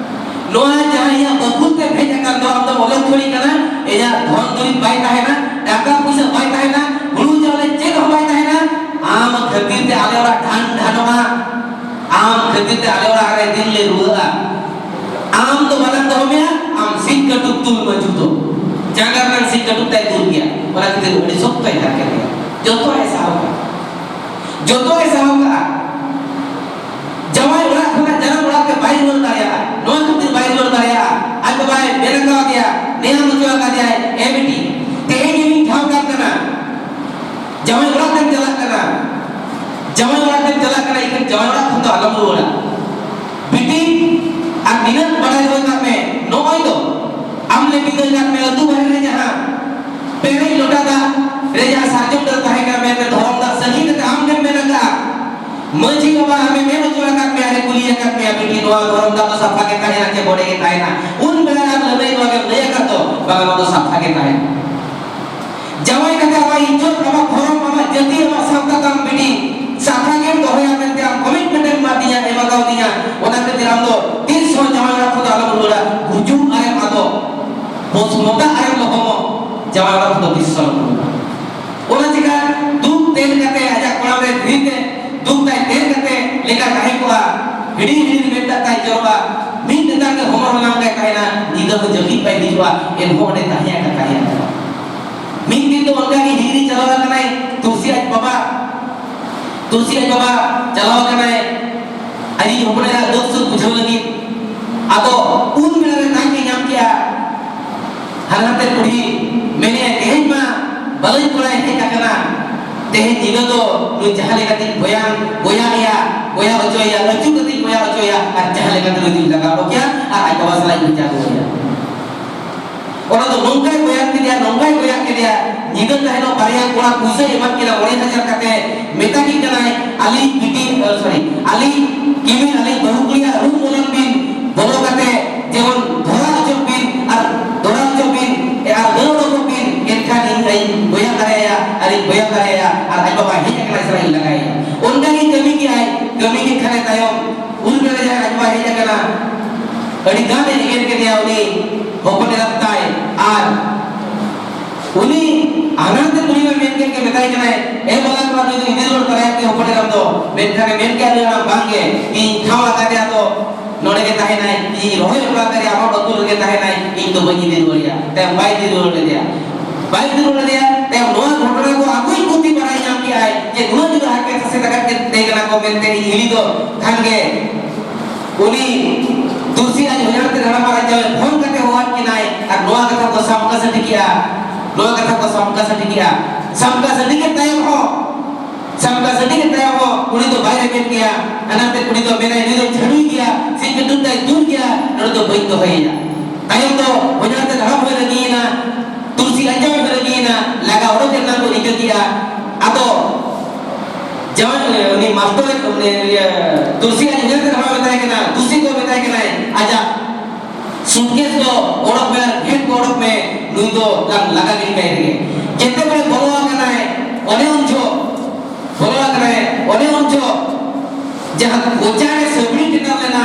ᱱᱚᱣᱟ ᱡᱟᱦᱟᱸ ᱤᱧᱟᱹᱜ ᱵᱟᱹᱠᱷᱩᱞ ᱛᱮ ᱦᱮᱡ ᱟᱠᱟᱱ ᱫᱚ, ᱟᱢ ᱫᱚᱢ ᱚᱞᱚᱜ ᱪᱷᱚᱲᱤ ᱠᱟᱱᱟ, ᱤᱧᱟᱹᱜ ᱫᱷᱚᱱ ᱫᱩᱨᱤᱵᱽ ᱵᱟᱭ ᱛᱟᱦᱮᱱᱟ, ᱴᱟᱠᱟ ᱯᱩᱭᱥᱟᱹ ᱵᱟᱭ ᱛᱟᱦᱮᱱᱟ, ᱦᱩᱲᱩ ᱪᱟᱣᱞᱮ ᱪᱮᱫ ᱦᱚᱸ ᱵᱟᱭ ᱛᱟᱦᱮᱱᱟ, ᱟᱢ ᱠᱷᱟᱹᱛᱤᱨ ᱛᱮ ᱟᱞᱮ ᱚᱲᱟᱜ ᱰᱷᱟᱱ ᱰᱷᱟᱱᱚᱜᱼᱟ, ᱟᱢ ᱠᱷᱟᱹᱛᱤᱨ ᱛᱮ ᱟᱞᱮ ᱚᱲᱟᱜ ᱨᱮ ᱫᱤᱱ ᱞᱮ ᱨᱩᱣᱟᱹᱜᱼᱟ, ᱟᱢ ᱫᱚ ᱵᱟᱞᱟᱝ ᱫᱚᱦᱚ ᱢᱮᱭᱟ, ᱟᱢ ᱥᱤᱧ ᱠᱟᱹᱴᱩᱵ ᱛᱩᱞ ᱢᱟ ᱡᱩᱛᱚ᱾" ᱡᱟᱸᱜᱟ ᱨᱮᱱᱟᱜ ᱥᱤᱧ ᱠᱟᱹᱴᱩᱵ ᱛᱟᱭ ᱛᱩᱞ ᱜᱮᱭᱟ, ᱚᱱᱟ ᱠᱷᱟᱹᱛᱤᱨ ᱟᱹᱰᱤ ᱥᱚᱠᱛᱚᱭ ᱦᱟᱨᱠᱮᱛ ᱜᱮᱭᱟ, ᱡᱚᱛᱚᱣᱟᱜ ᱮ ᱥᱟᱦᱟᱣ ᱠᱟᱜᱼᱟ, ᱡᱚᱛᱚᱣᱟᱜ ᱮ ᱥᱟᱦᱟᱣ ᱠᱟᱜᱼᱟ᱾ ᱡᱟᱶᱟᱭ ᱚᱲᱟᱜ ᱠᱷᱚᱱᱟᱜ ᱡᱟᱱᱟᱢ ᱚᱲᱟᱜ ᱛᱮ ᱵᱟᱭ ᱨᱩᱣᱟᱹᱲ ᱫᱟᱲᱮᱭᱟᱜᱼᱟ᱾ ᱱᱚᱣᱟ ᱠᱷᱟᱹᱛᱤᱨ ᱵᱟᱭ ᱨᱩᱣᱟᱹᱲ ᱫᱟᱲᱮᱭᱟᱜᱼᱟ, ᱟᱡ ᱵᱟᱵᱟᱭ ᱢᱮᱱ ᱟᱠᱟᱫᱮᱭᱟ, ᱱᱮᱭᱟᱢ ᱦᱚᱪᱚ ᱟᱠᱟᱫᱮᱭᱟᱭ, "ᱮ ᱵᱤᱴᱤ, ᱛᱮᱦᱮᱧ ᱤᱧᱤᱧ ᱴᱷᱟᱶ ᱠᱟᱜ ᱠᱟᱱᱟ, ᱡᱟᱶᱟᱭ ᱚᱲᱟᱜ ᱛᱮᱢ ᱪᱟᱞᱟᱜ ᱠᱟᱱᱟ, ᱡᱟᱶᱟᱭ ᱚᱲᱟᱜ ᱛᱮᱢ ᱪᱟᱞᱟᱜ ᱠᱟᱱᱟ, ᱤᱠᱷᱟᱹᱱ ᱡᱟᱶᱟᱭ ᱚᱲᱟᱜ ᱠᱷᱚᱱ ᱫᱚ ᱟᱞᱚᱢ ᱨᱩᱣᱟᱹᱲᱟ᱾ ᱵᱤᱴᱤ, ᱟᱨ ᱱᱤᱱᱟᱹᱜ ᱵᱟᱲᱟᱭ ᱫᱚᱦᱚᱭ ᱠᱟᱜ ᱢᱮ, ᱱᱚᱜᱼᱚᱭ ᱫᱚ ᱟᱢ ᱞᱮ ᱵᱤᱫᱟᱹᱭ ᱠᱟᱜ ᱢᱮ, ᱟᱹᱛᱩ ᱵᱟᱦᱨᱮ ᱨᱮ ᱡᱟᱦᱟᱸ ᱯᱮᱨᱮᱡ ᱞᱚᱴᱟ ᱫᱟᱜ ᱨᱮ ᱡᱟᱦᱟᱸ ᱥᱟᱨᱡᱚᱢ ᱰᱟᱹᱨ ᱛᱟᱦᱮᱸ ᱠᱟᱱᱟ, ᱢᱮᱱᱛᱮ ᱫᱷᱚᱨᱚᱢ ᱫᱟᱜ ᱥᱟᱹᱠᱷᱤ ᱠᱟᱛᱮ ᱟᱢ ᱜᱮᱢ ᱢᱮᱱ ᱟᱠᱟᱫᱼᱟ, ᱢᱟᱹᱡᱷᱤ ᱵᱟᱵᱟ ᱟᱢᱮ ᱢᱮᱱ ᱦᱚᱪᱚ ᱟᱠᱟᱫ ᱢᱮᱭᱟ, ᱟᱨᱮ ᱠᱩᱞᱤ ᱟᱠᱟᱫ ᱢᱮᱭᱟ, ᱵᱤᱴᱤ, ᱱᱚᱣᱟ ᱫᱷᱚᱨᱚᱢ ᱫᱟᱜ ᱫᱚ ᱥᱟᱯᱷᱟ ᱜᱮ ᱛᱟᱦᱮᱱᱟ ᱪᱮ ᱵᱚᱰᱮ ᱜᱮ ᱛᱟᱦᱮᱱᱟ?" ᱩᱱ ᱵᱮᱲᱟ ᱟᱢ ᱞᱟᱹᱱᱟᱹᱭ ᱱᱚᱣᱟ ᱜᱮᱢ ᱞᱟᱹᱭ ᱟᱠᱟᱫ ᱫᱚ, "ᱵᱟᱝᱟ, ᱱᱚᱣᱟ ᱫᱚ ᱥᱟᱯᱷᱟ ᱜᱮ ᱛᱟᱦᱮᱱᱟ᱾" ᱡᱟᱶᱟᱭ ᱠᱟᱛᱮ ᱟᱢᱟᱜ ᱤᱡᱽᱡᱚᱛ, ᱟᱢᱟᱜ ᱫᱷᱚᱨᱚᱢ, ᱟᱢᱟᱜ ᱡᱟᱹᱛᱤ, ᱟᱢᱟᱜ ᱥᱟᱶᱛᱟ ᱛᱟᱢ ᱵᱤᱴᱤ ᱥᱟᱯᱷᱟ ᱜᱮᱢ ᱫᱚᱦᱚᱭᱟ ᱢᱮᱱᱛᱮ ᱟᱢ commitment ᱮᱢ ᱮᱢᱟ ᱫᱤᱧᱟ, ᱮᱢᱟ ᱠᱟᱣᱫᱤᱧᱟ᱾ ᱚᱱᱟ ᱠᱷᱟᱹᱛᱤᱨ ᱟᱢ ᱫᱚ ᱛᱤᱥ ᱦᱚᱸ ᱡᱟᱶᱟᱭ ᱚᱲᱟᱜ ᱠᱷᱚᱱ ᱫᱚ ᱟᱞᱚᱢ ᱨᱩᱣᱟᱹᱲᱟ᱾ ᱜᱩᱡᱩᱜ ᱟᱨᱮᱢ ᱟᱫᱚᱜ, ᱵᱚᱥ ᱢᱚᱛᱟ ᱟᱨᱮᱢ ᱞᱚᱦᱚᱢᱚᱜ, ᱡᱟᱶᱟᱭ ᱚᱲᱟᱜ ᱠᱷᱚᱱ ᱫᱚ ᱛᱤᱥ ᱦᱚᱸ ᱟᱞᱚᱢ ᱨᱩᱣᱟᱹᱲᱟ᱾ ᱚᱱᱟ ᱪᱤᱠᱟ ᱫᱩᱠ ᱛᱮᱱ ᱠᱟᱛᱮ, ᱟᱡᱟᱜ ᱠᱚᱲᱟᱢ ᱨᱮ ᱫᱷᱤᱨᱤ ᱛᱮ ᱫᱩᱠ ᱛᱟᱭ ᱛᱮᱱ ᱠᱟᱛᱮ ᱞᱮᱠᱟ ᱛᱟᱦᱮᱸ ᱠᱚᱜᱼᱟ᱾ ᱦᱤᱰᱤᱧ ᱦᱤᱰᱤᱧ ᱢᱮᱫ ᱫᱟᱜ ᱛᱟᱭ ᱡᱚᱨᱚᱜᱼᱟ᱾ ᱢᱤᱫ ᱱᱮᱛᱟᱨ ᱜᱮ ᱦᱚᱢᱚᱨ ᱦᱟᱞᱟᱝ ᱞᱮᱠᱟᱭ ᱛᱟᱦᱮᱱᱟ, ᱧᱤᱫᱟᱹ ᱦᱚᱸ ᱡᱟᱹᱯᱤᱫ ᱵᱟᱭ ᱦᱤᱡᱩᱜᱼᱟ, ᱮᱱᱦᱚᱸ ᱚᱸᱰᱮ ᱛᱟᱦᱮᱸ ᱟᱠᱟ ᱛᱟᱦᱮᱸ ᱟᱠᱟᱱᱟ᱾ ᱢᱤᱫ ᱫᱤᱱ ᱫᱚ ᱚᱱᱠᱟ ᱜᱮ ᱦᱤᱨᱤ ᱪᱟᱞᱟᱣ ᱟᱠᱟᱱᱟᱭ ᱛᱩᱞᱥᱤ ᱟᱡ ᱵᱟᱵᱟ, ᱛᱩᱞᱥᱤ ᱟᱡ ᱵᱟᱵᱟ ᱪᱟᱞᱟᱣ ᱟᱠᱟᱱᱟᱭ ᱟᱡᱤᱡ ᱦᱚᱯᱚᱱ ᱮᱨᱟ ᱫᱩᱠ ᱥᱩᱠ ᱵᱩᱡᱷᱟᱹᱣ ᱞᱟᱹᱜᱤᱫ᱾ ᱟᱫᱚ ᱩᱱ ᱵᱮᱲᱟ ᱨᱮ ᱛᱟᱭ ᱧᱟᱢ ᱠᱮᱜᱼᱟ, ᱦᱟᱱᱦᱟᱨ ᱛᱮ ᱠᱩᱲᱤ ᱢᱮᱱᱮᱫᱼᱟᱭ, "ᱛᱮᱦᱮᱧ ᱢᱟ ᱵᱟᱞᱟᱹᱧ ᱠᱚᱲᱟᱭ ᱦᱮᱡ ᱟᱠᱟᱱᱟ, ᱛᱮᱦᱮᱧ ᱧᱤᱫᱟᱹ ᱫᱚ ᱱᱩᱭ ᱡᱟᱦᱟᱸ ᱞᱮᱠᱟᱛᱤᱧ ᱵᱚᱭᱟ, ᱵᱚᱭᱟ ᱮᱭᱟ, ᱵᱚᱭᱟ ᱦᱚᱪᱚᱭᱮᱭᱟ, ᱟᱹᱪᱩ ᱠᱟᱛᱮᱧ ᱵᱚᱭᱟ ᱦᱚᱪᱚᱭᱮᱭᱟ, ᱟᱨ ᱡᱟᱦᱟᱸ ᱞᱮᱠᱟᱛᱮ ᱱᱩᱭ ᱫᱩᱧ ᱞᱟᱜᱟ ᱚᱰᱚᱠᱮᱭᱟ ᱟᱨ ᱟᱡ ᱵᱟᱵᱟ ᱥᱟᱞᱟᱜ ᱤᱧ ᱵᱷᱮᱡᱟ ᱨᱩᱣᱟᱹᱲᱮᱭᱟ᱾" ᱚᱱᱟ ᱫᱚ ᱱᱚᱝᱠᱟᱭ ᱵᱚᱭᱟ ᱠᱮᱫᱮᱭᱟ, ᱱᱚᱝᱠᱟᱭ ᱵᱚᱭᱟ ᱠᱮᱫᱮᱭᱟ, ᱧᱤᱫᱟᱹ ᱛᱟᱦᱮᱱᱚᱜ ᱵᱟᱨᱭᱟ ᱠᱚᱲᱟ ᱯᱩᱭᱥᱟᱹᱭ ᱮᱢᱟ ᱠᱤᱱᱟ ᱢᱚᱬᱮ ᱦᱟᱡᱟᱨ ᱠᱟᱛᱮ, ᱢᱮᱛᱟ ᱠᱤᱱ ᱠᱟᱱᱟᱭ, "ᱟᱹᱞᱤᱧ ᱵᱤᱴᱤ, ᱥᱚᱨᱤ, ᱟᱹᱞᱤᱧ ᱠᱤᱢᱤᱱ, ᱟᱹᱞᱤᱧ ᱵᱟᱹᱦᱩ ᱠᱩᱲᱤᱭᱟᱜ ᱨᱩᱢ ᱵᱚᱞᱚᱱ ᱵᱤᱱ, ᱵᱚᱞᱚ ᱠᱟᱛᱮ ᱡᱮᱢᱚᱱ ᱫᱷᱚᱨᱟ ᱦᱚᱪᱚ ᱵᱤᱱ ᱟᱨ ᱫᱷᱚᱨᱟ ᱦᱚᱪᱚ ᱵᱤᱱ ᱟᱨ ᱫᱟᱹᱲ ᱚᱰᱚᱠᱚᱜ ᱵᱤᱱ, ᱮᱱᱠᱷᱟᱱ ᱤᱧ ᱟᱹᱧ ᱵᱚᱭᱟ ᱫᱟᱲᱮᱭᱟᱭᱟ ᱟᱨᱤᱧ ᱵᱚᱭᱟ ᱫᱟᱲᱮᱭᱟᱭᱟ ᱟᱨ ᱟᱡ ᱵᱟᱵᱟ ᱦᱮᱡ ᱟᱠᱟᱱᱟᱭ ᱥᱟᱞᱟᱜ ᱤᱧ ᱞᱟᱜᱟᱭᱟ᱾" ᱚᱱᱠᱟ ᱜᱮ ᱠᱟᱹᱢᱤ ᱠᱮᱜᱼᱟᱭ᱾ ᱠᱟᱹᱢᱤ ᱠᱮᱫ ᱠᱷᱟᱱᱮ ᱛᱟᱭᱚᱢ ᱩᱱ ᱵᱮᱲᱟ ᱡᱟᱦᱟᱸᱭ ᱟᱡ ᱵᱟᱵᱟ ᱦᱮᱡ ᱟᱠᱟᱱᱟ, ᱟᱹᱰᱤ ᱜᱟᱱ ᱮ ᱮᱜᱮᱨ ᱠᱮᱫᱮᱭᱟ ᱩᱱᱤ ᱦᱚᱯᱚᱱ ᱮᱨᱟᱛ ᱛᱟᱭ᱾ ᱟᱨ ᱩᱱᱤ ᱦᱟᱱᱦᱟᱨ ᱛᱮ ᱠᱩᱲᱤ ᱢᱟ ᱢᱮᱱ ᱠᱮᱫ ᱜᱮ, ᱢᱮᱛᱟᱭ ᱠᱟᱱᱟᱭ, "ᱮ ᱵᱟᱞᱟ ᱠᱚᱲᱟ, ᱱᱩᱭ ᱫᱚ ᱤᱫᱤ ᱨᱩᱣᱟᱹᱲ ᱛᱟᱨᱟᱭᱟ ᱠᱤ ᱦᱚᱯᱚᱱ ᱮᱨᱟᱢ ᱫᱚ?" ᱢᱮᱱᱠᱷᱟᱱᱮ ᱢᱮᱱ ᱠᱮᱫᱼᱟ, ᱱᱩᱭ ᱦᱟᱲᱟᱢ, "ᱵᱟᱝ ᱜᱮ, ᱤᱧ ᱴᱷᱟᱶ ᱟᱠᱟᱫᱮᱭᱟ ᱛᱚ, ᱱᱚᱰᱮ ᱜᱮ ᱛᱟᱦᱮᱱᱟᱭ, ᱤᱧ ᱨᱚᱦᱚᱭ ᱦᱚᱴᱚ ᱟᱠᱟᱫᱮᱭᱟ, ᱟᱢᱟᱜ ᱟᱹᱛᱩ ᱨᱮᱜᱮ ᱛᱟᱦᱮᱱᱟᱭ, ᱤᱧ ᱫᱚ ᱵᱟᱹᱧ ᱤᱫᱤ ᱨᱩᱣᱟᱹᱲ ᱮᱭᱟ᱾" ᱛᱟᱭᱚᱢ ᱵᱟᱭ ᱤᱫᱤ ᱨᱩᱣᱟᱹᱲ ᱞᱮᱫᱮᱭᱟ, ᱵᱟᱭ ᱤᱫᱤ ᱨᱩᱣᱟᱹᱲ ᱞᱮᱫᱮᱭᱟ᱾ ᱛᱟᱭᱚᱢ ᱱᱚᱣᱟ ᱜᱷᱚᱴᱚᱱᱟ ᱠᱚ ᱟᱠᱚᱭᱤᱡ ᱯᱩᱛᱤ ᱵᱟᱲᱟᱭ ᱧᱟᱢ ᱠᱮᱫᱼᱟᱭ ᱡᱮ ᱱᱩᱱᱟᱹᱜ ᱡᱳᱨ ᱦᱟᱨᱠᱮᱛ ᱥᱟᱥᱮᱛ ᱟᱠᱟᱫ ᱠᱮᱫᱮ ᱠᱟᱱᱟ ᱠᱚ ᱢᱮᱱᱛᱮ ᱦᱤᱞᱤ ᱫᱚ᱾ ᱠᱷᱟᱱ ᱜᱮ ᱩᱱᱤ ᱛᱩᱞᱥᱤ ᱟᱡ ᱦᱚᱧᱦᱟᱨ ᱛᱮ ᱦᱟᱲᱟᱢ ᱟᱨ ᱟᱡ ᱡᱟᱶᱟᱭ ᱯᱷᱳᱱ ᱠᱟᱛᱮ ᱦᱚᱦᱚᱣᱟᱫ ᱠᱤᱱᱟᱭ ᱟᱨ ᱱᱚᱣᱟ ᱠᱟᱛᱷᱟ ᱠᱚ ᱥᱟᱢᱠᱟ ᱥᱟᱰᱤ ᱠᱮᱜᱼᱟ᱾ ᱱᱚᱣᱟ ᱠᱟᱛᱷᱟ ᱠᱚ ᱥᱟᱢᱠᱟ ᱥᱟᱰᱤ ᱠᱮᱜᱼᱟ᱾ ᱥᱟᱢᱠᱟ ᱥᱟᱰᱤ ᱠᱮᱫ ᱛᱟᱭᱚᱢ ᱦᱚᱸ, ᱥᱟᱢᱠᱟ ᱥᱟᱰᱤ ᱠᱮᱫ ᱛᱟᱭᱚᱢ ᱦᱚᱸ ᱩᱱᱤ ᱫᱚ ᱵᱟᱭ ᱨᱮᱵᱮᱱ ᱜᱮᱭᱟ᱾ ᱦᱟᱱᱟᱨ ᱛᱮ ᱠᱩᱲᱤ ᱫᱚ ᱢᱮᱱᱟᱭ, "ᱱᱩᱭ ᱫᱚ ᱡᱷᱟᱹᱲᱩᱭ ᱜᱮᱭᱟ, ᱥᱤᱧ ᱠᱟᱹᱴᱩᱵ ᱫᱟᱭ ᱫᱩᱞ ᱜᱮᱭᱟ, ᱱᱚᱰᱮ ᱫᱚ ᱵᱟᱹᱧ ᱫᱚᱦᱚᱭᱮᱭᱟ᱾" ᱛᱟᱭᱚᱢ ᱫᱚ ᱦᱚᱧᱦᱟᱨ ᱛᱮ ᱦᱟᱲᱟᱢ ᱦᱚᱸᱭ ᱨᱟᱹᱜᱤᱭᱮᱱᱟ, ᱛᱩᱞᱥᱤ ᱟᱡ ᱡᱟᱶᱟᱭ ᱦᱚᱸᱭ ᱨᱟᱹᱜᱤᱭᱮᱱᱟ, ᱞᱟᱜᱟ ᱚᱰᱚᱠ ᱨᱮᱱᱟᱜ ᱠᱚ ᱨᱤᱠᱟᱹ ᱠᱮᱜᱼᱟ᱾ ᱟᱫᱚ ᱡᱟᱶᱟᱭ, ᱩᱱᱤ ᱢᱟᱥᱴᱚᱨ, ᱩᱱᱤ, ᱤᱭᱟᱹ, ᱛᱩᱞᱥᱤ ᱟᱡ ᱦᱚᱧᱦᱟᱨ ᱛᱮ ᱦᱟᱲᱟᱢ ᱢᱮᱛᱟᱭ ᱠᱟᱱᱟ, ᱫᱩᱥᱤ ᱠᱚ ᱢᱮᱛᱟᱭ ᱠᱟᱱᱟᱭ, ᱟᱡᱟᱜ ᱥᱩᱴᱠᱮᱥ ᱫᱚ ᱚᱰᱚᱠ ᱢᱮ ᱟᱨ ᱜᱷᱮᱴ ᱠᱚ ᱚᱰᱚᱠ ᱢᱮ, ᱱᱩᱭ ᱫᱚ ᱞᱟᱝ ᱞᱟᱜᱟ ᱜᱤᱰᱤ ᱠᱟᱭ ᱨᱮᱜᱮ᱾ ᱡᱮᱛᱮ ᱵᱮᱲᱮ ᱵᱚᱞᱚ ᱟᱠᱟᱱᱟᱭ, ᱚᱱᱮ ᱩᱱ ᱡᱚᱦᱚᱜ ᱵᱚᱞᱚ ᱟᱠᱟᱱᱟᱭ, ᱚᱱᱮ ᱩᱱ ᱡᱚᱦᱚᱜ ᱡᱟᱦᱟᱸ ᱠᱚᱪᱟ ᱨᱮ ᱥᱟᱹᱵᱲᱤ ᱴᱮᱴᱟᱣ ᱞᱮᱱᱟ,